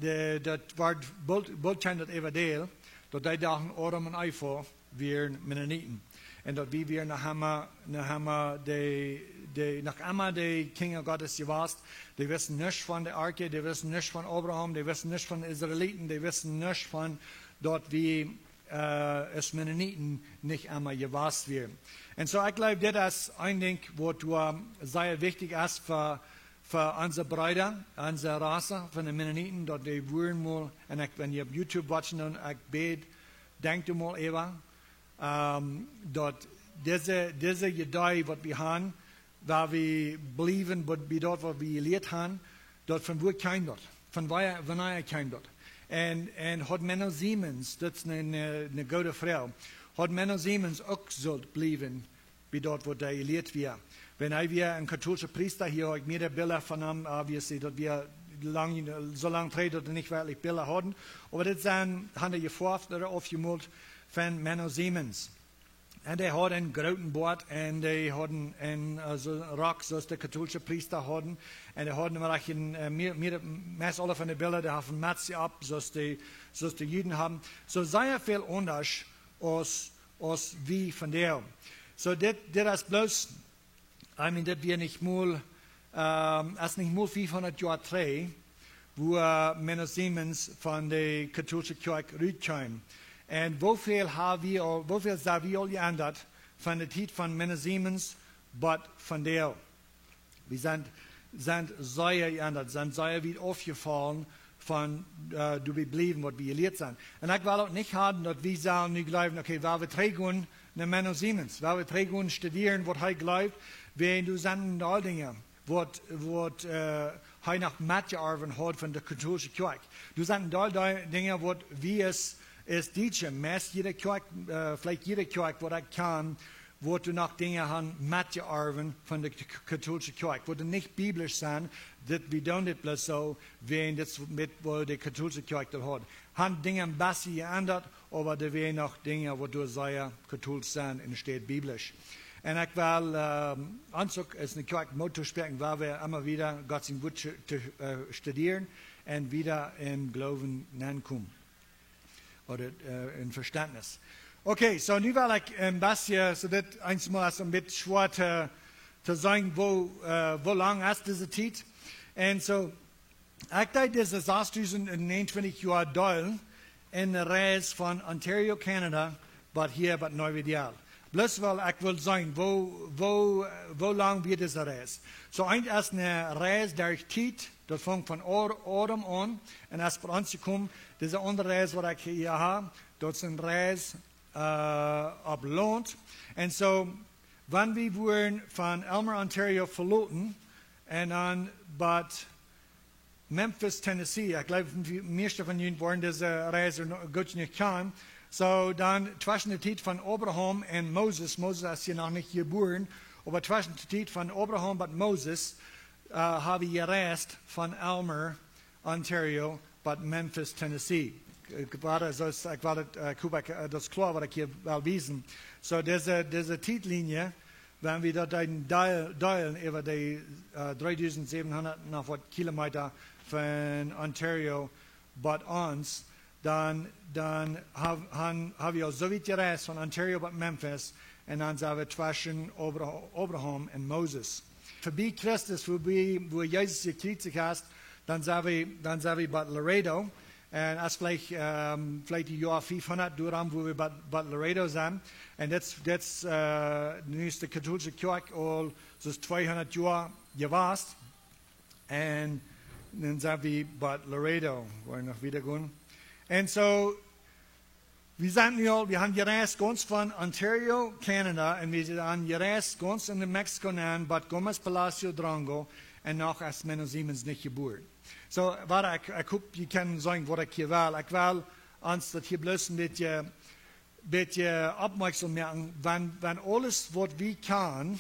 de, daut wort boolt, boolt kjeem daut äwadäl, daut dee dochten, Adam un Eva wieren Mennoniten. Un daut wie wieren noch emma, noch emma de, de, noch emma de Kjinja Gottes jewast. Dee wisten nuscht von de Arche, dee wisten nuscht von Abraham, dee wisten nuscht von de Israeliten, dee wisten nuscht von daut wie aus Mennoniten nich emma jewast wieren. Un soo, ekj jleew, dit es een Dinkj waut doa sea wichtich es fa, fa onse Breeda, onse Rasse von de Mennoniten, daut dee wudden mol, un ekj, wan jie opp YouTube watchen, dan ekj bäd, denkjt doa mol äwa, daut dise, dise Idee waut wie han, wua wie bliewen bie daut waut wie jelieet han, daut von wua kjeem daut? Von wua, wanea kjeem daut? Un, un haud Menno Simons, daut es ne, ne, ne goode Froag, haud Menno Simons uk sullt bliewen bie daut waut hee jelieet wia? Wan hee wia een kautolscha Priesta, hia ha ekj mea Bilda von am, obviously, daut wia lang, soo lang trigj daut wie nich werkjlich Bilda hauden. Oba dit sent, han dee jefoaft ooda aufjemolt von Menno Simons. Un dee haud een grooten Boat un dee haud een, een, soo Rock soo aus de kautolscha Priesta hauden. Un dee hauden een, mea, mea, meist aule von de Bilda, dee hauden Metzen opp, soo aus de, soo aus de Juden haben. Soo sea väl aundasch aus, aus wie vondoag. Soo dit, dit es bloos, I mean, dit wia nich mol, es nich mol fiefhundat Joa trigj, wua Menno Simons von de kautolsche Kjoakj rut kjeem. Un woo väl ha wie aul, woo väl sent wie aul jeendat von de Tiet von Menno Simons bat vondoag? Wie sent, sent sea jeendat, sent sea wiet aufjefollen von doa bliewen waut wie jelieet sent. Un ekj well uk nich haben daut wie sellen nu jleewen, okay, wua wie trigj gonen no Menno Simons, wua wie trigj gonen studieren waut hee jleeft, wan doa sent een Deel Dinja waut, waut hee noch metjeorwen haud von de kautolsche Kjoakj. Doa sent een Deel Dinja waut wie aus, aus Dietsche, meist jiede Kjoakj, veleicht jiede Kjoakj waut ekj kjan, waut doa noch Dinja han metjeorwen von de kautolsche Kjoakj, waut doa nich biblisch sent, daut wie doonen dit bloos soo, wan dit met waut de kautolsche Kjoakj doa haud. Han Dinja een bät jeendat, oba doa wieren noch Dinja waut doa sea kautolsch sent un nich biblisch. Un ekj well ons uk aus ne Kjoakj Moot toospräakjen, wua wie emma wada Gott sien Wuat to studieren un wada em Gloowen nenkomen. ooda äh, een Vestentnis. Okay, so nu well ekj een bät, so dit eensmol es een bät schwoa to, to sajen, woo, äh, woo lang es dise Tiet. Un so, ekj deed dise sastüsend un eenuntwintich Joa deelen en de Reis von Ontario, Canada, bat hia, bat Nuevo Ideal. Bloos well ekj well sajen, woo, woo, woo lang wia dise Reis. So eent es eene Reis derch Tiet, daut funk von Or-, Odom aun, un es bie ons jekomen, dise aundre Reis, waut ekj hia hab, daut es eene Reis äh, opp Launt. Un so, wan wie wudden von Aylmer, Ontario veloten un dan bat Memphis, Tennessee, ekj jleew, de mieeschte von junt woaren dise Reis noch goot nich kjanen. So, dan tweschen de Tiet von Abraham un Moses, Moses es hia noch nich jebuaren, oba tweschen de Tiet von Abraham bat Moses äh, hab wie jereist von Aylmer, Ontario, bat Memphis, Tennessee. Ekj woa, soo aus, ekj woa daut, äh, ekj hop, ekj, äh, daut es kloa, waut ekj hia well wiesen. So, dise, dise Tietlinie, wan wie daut dan deel-, deelen äwa dee äh, dreedusend säwenhundat noch waut Kilomeeta von Ontario bat ons, dan, dan hab, han, hab wie aul soo wiet jereist von Ontario bat Memphis un dan sent wie tweschen Abra-, Abraham un Moses. Vebie Christus, vebie, wua Jesus jekjriezicht es, dan sent wie, dan sent wie bat Laredo. Un es veleicht, ähm, veleicht daut Joa fiefhundat doaromm, wua wie bat, bat Laredo sent. Un dit, dit, äh, nu es de kautoolische Kjoakj aul soo aus tweehundat Joa jewast. Un dan sent wie bat Laredo, wua wie noch wieda gonen. Un so, wie sent nu aul, wie han jereist gaunz von Ontario, Canada, un wie sent jereist gaunz en New Mexico nenn, bat Gómez Palacio Durango, un noch es Menno Simons nich jebuaren. So, waut ekj, ekj hop, jie kjennen seenen, waut ekj hia well. Ekj well ons daut hia bloos een bät, bät oppmoaksom moaken, wan, wan aules, waut wie kjanen,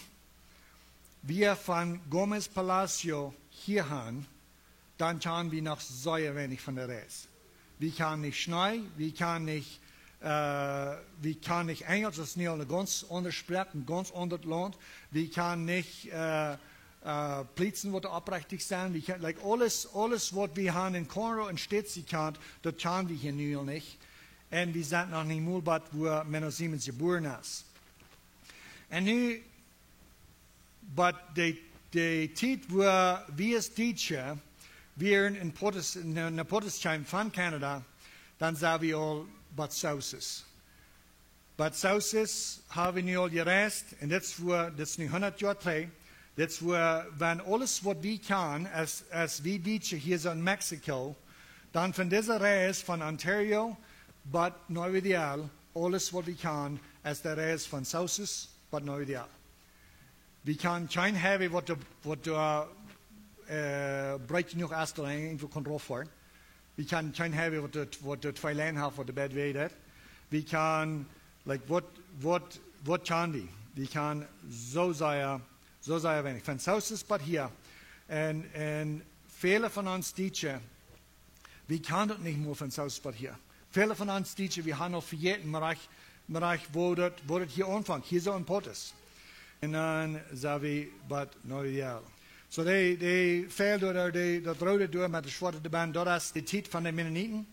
wia von Gómez Palacio hia han, dan kjanen wie noch sea weinich von de Reis. Wie kjanen nich Schnee, wie kjanen nich, äh, wie kjanen nich Enjelsch, daut es nu aul eene gaunz aundre Sproak, een gaunz aundret Launt. Wie kjanen nich, äh, äh, Plietzen, waut opprechtich sent. Wie kjanen, like, aules, aules, waut wie han en Conroe un States jekjant, daut kjanen wie hia nu aul nich. Un wie sent noch nich mol bat, wua Menno Simons jebuaren es. Un nu, bat de, de Tiet, wua wie aus Dietsche, wia en Portis, ne, ne Portis kjeem von Canada, dan sent wie aul bat Souces. Bat Souces hab wie nu aul jereist, un dit es wua, dit es nu hundat Joa trigj, dit es wua, wan aules, waut wie kjanen, aus, aus wie Dietsche hia soo en Mexiko, dan von dise Reis von Ontario bat Nuevo Ideal, aules, waut wie kjanen, es de Reis von Souces bat Nuevo Ideal. Wie kjanen kjeen Highway, waut de, waut de, äh, breet jenuach es, daut eena irjentwua kaun rauf foaren. Wie kjanen kjeen Highway, waut de, waut de twee Lienen haft, waut de beid Wäaj deit. Wie kjanen, like, waut, waut, waut kjanen wie? Wie kjanen soo sea, soo sea weinich. Von Souces bat hia. Un, un väle von ons Dietsche, wie kjanen daut nich mol von Souces bat hia. Väle von ons Dietsche, wie han aul vejäten, mau rajcht, mau rajcht, wua daut, wua daut hia aunfangt, hia soo en Portis. Un dan sent wie bat Nuevo Ideal. So dee, dee Fäld ooda dee, daut roode doa met de schwoate doabennen, daut es de Tiet von de Mennoniten.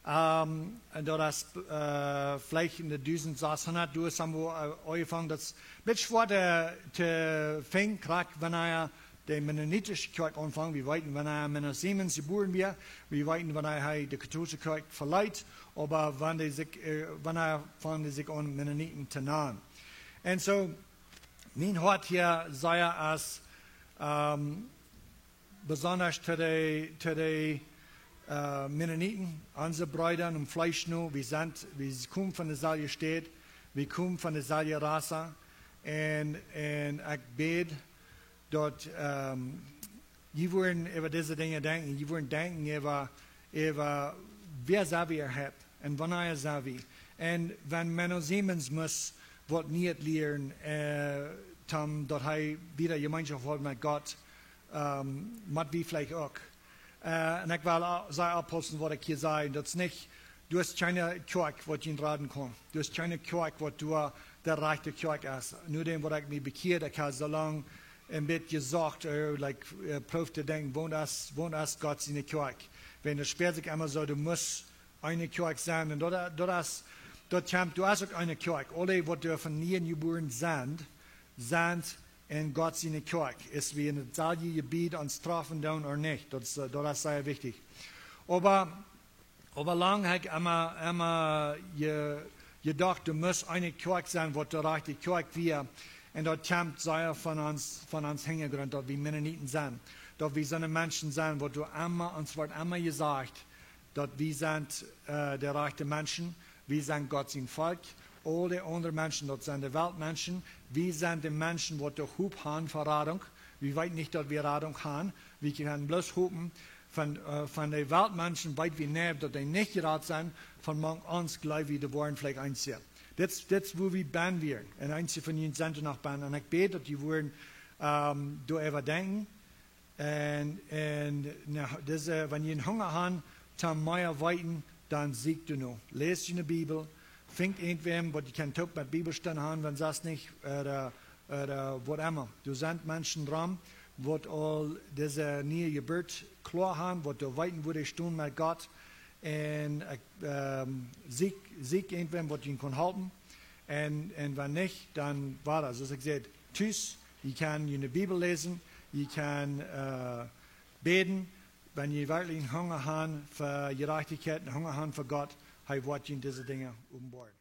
Ähm, un daut es, äh, veleicht en de dusent sashundat doa, soo wua, äh, aunjefongen, daut es met schwoa to finjen, krakjt wanea de mennonitische Kjoakj aunfunk. Wie weeten, wanea Menno Simons jebuaren wia. Wie weeten, wanea hee de kautoolische Kjoakj veleet. Oba wan dee sikj, äh, wanea fungen dee sikj aun, Mennoniten to nanen? Un so, mien Hoat hia sea es, ähm, besonda to de, to de, äh, Mennoniten, onse Breeda em Fleesch nu, wie sent, wie komen von deselwje Staut, wie komen von deselwje Rass, un, un ekj bäd, daut, ähm, jie wudden äwa dise Dinja denkjen, jie wudden denkjen äwa, äwa wäa sent wie äwahaupt un wanea sent wie. Un wan Menno Simons must waut Nieet lieren, äh, toom daut hee wada Jemeenschoft haft met Gott, ähm, mott wie veleicht uk. Äh, un ekj well, äh, sea oppaussen, waut ekj hia saj. Daut es nich, du hast kjeene Kjoakj, waut die raden kaun. Du hast kjeene Kjoakj, waut du, äh, de rajchte Kjoakj es. Nu dän, waut ekj mie bekjieed, ekj hab soo lang een bät jesocht, äh, like, äh, proowt to denkjen, woo es, woo es Gott siene Kjoakj? Wan daut spält sikj emma soo, du must Eene Kjoakj sennen. Un daut, daut es, daut kjemt, du hast uk eene Kjoakj. Aule, waut doa von nieem jebuaren sent, sent en Gott siene Kjoakj. Es wie en daut selwje Jebied ons träfen doonen ooda nich. Daut es, äh, daut es sea wichtich. Oba, oba lang hab ekj emma, emma je, jedocht, du must eene Kjoakj sennen, waut de rajchte Kjoakj wia. Un daut kjemt sea von ons, von ons Hinjagrunt, daut wie Mennoniten sent. Daut wie soone Menschen sent, waut doa emma, ons woat emma jesajcht, daut wie sent, äh, de rajchte Menschen, wie sent Gott sien Volkj. Aul de aundre Menschen, daut sent de Weltmenschen. Wie sent de Menschen, waut de Hopninj han fa Radunk. Wie weeten nich, daut wie Radunk han. Wie kjennen bloos hopen. Von, äh, von de Weltmenschen weet wie nä, daut dee nich jerat sent. Von mank ons jleew wie, doa woaren veleicht eenje. Dit, dit es, wua wie bennen wieren. Un eenje von junt sent doa noch bennen. Un ekj bäd, daut jie woaren, ähm, doaräwa denkjen. Un, un, na, dise, wan jie een Hunga han, toom mea weeten, dan sieekjt doano. Läst june Bibel, finjt irjentwäm, waut jie kjennen toop met Bibelstund han, wan sest nich, ooda, ooda waut emma. Doa sent Menschen rom, waut aul dise niee Jeburt kloa han, waut doa weeten, wua dee stonen met Gott. Un, äh, ähm, sieekjt, sieekjt irjentwäm, waut junt kaun halpen. Un, un wan nich, dan wada, soo aus ekj säd, tus, jie kjennen june Bibel läsen, jie kjennen, äh, bäden. Wan jie werkjlich een Hunga han fa Jerajchtichkjeit, een Hunga han fa Gott, hee woat junt dise Dinja openboaren.